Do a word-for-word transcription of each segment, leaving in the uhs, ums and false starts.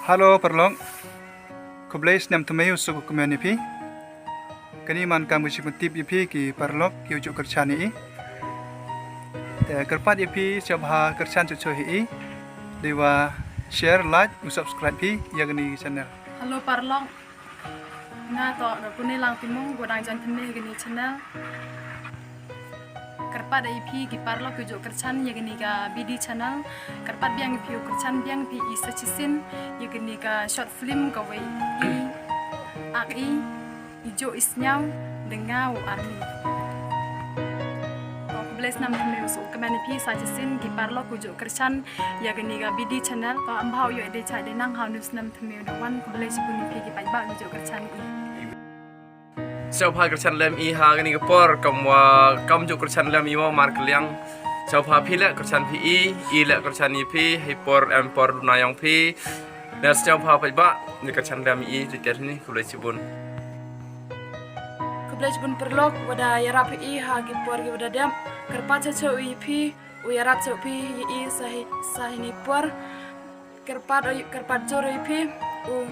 Hello paralok. Khublei snem thymme u suk u kmen ya phi. Kani man kam ka chi pyntip ya phi ki paralok ki u jooh kyrchan ya i. Te kyrpad ya phi sngewbha kyrchan chooh chooh ya i. Dei wa share, like, u subscribe phi ya kani ka channel. Hello paralok. Nga toh ka Kune Langtimung, wa dang join thymme ha kani channel. Kyrpad ya phi ki paralok ki u jooh kyrchan ya kani ka B D channel. Kyrpad biang ya phi u kyrchan biang phi i sa chisien ya kani ka short film ka wei i ak i, i jooh i sniaw, da nga u army. Khublei snem thymme u suk u kmen ya phi sa chisien ki paralok ki u jooh kyrchan ya kani ka B D channel. Toh ym bha u yoh de chai de nang ha u snem thymme u da wan. Khublei chibun ya phi ki paidbah ki u jooh kyrchan i. Sngewbha kyrchan lem i ha kani ka por, kam wa kam jooh kyrchan lem i wa mar kylliang. Sngewbha phi le kyrchan phi i, i le kyrchan i phi, hei por em por duna yong phi. Na sngewbha paidbah, ni kyrchan lem i, ti ter ni, khublei chibun. Khublei chibun paralok, wa da yarap i ha ki por ki wa da dep, kyrpad chooh chooh i phi, u yarap chooh phi ya i sa hi, sa hi ni por. Kyrpad, kyrpad joor ya phi, u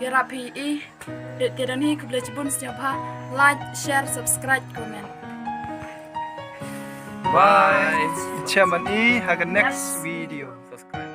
yarap phi i. Te don hi, khublei chibun, sngewbha like, share, subscribe, comment. Bye. Chairman i ha ka next video. Subscribe.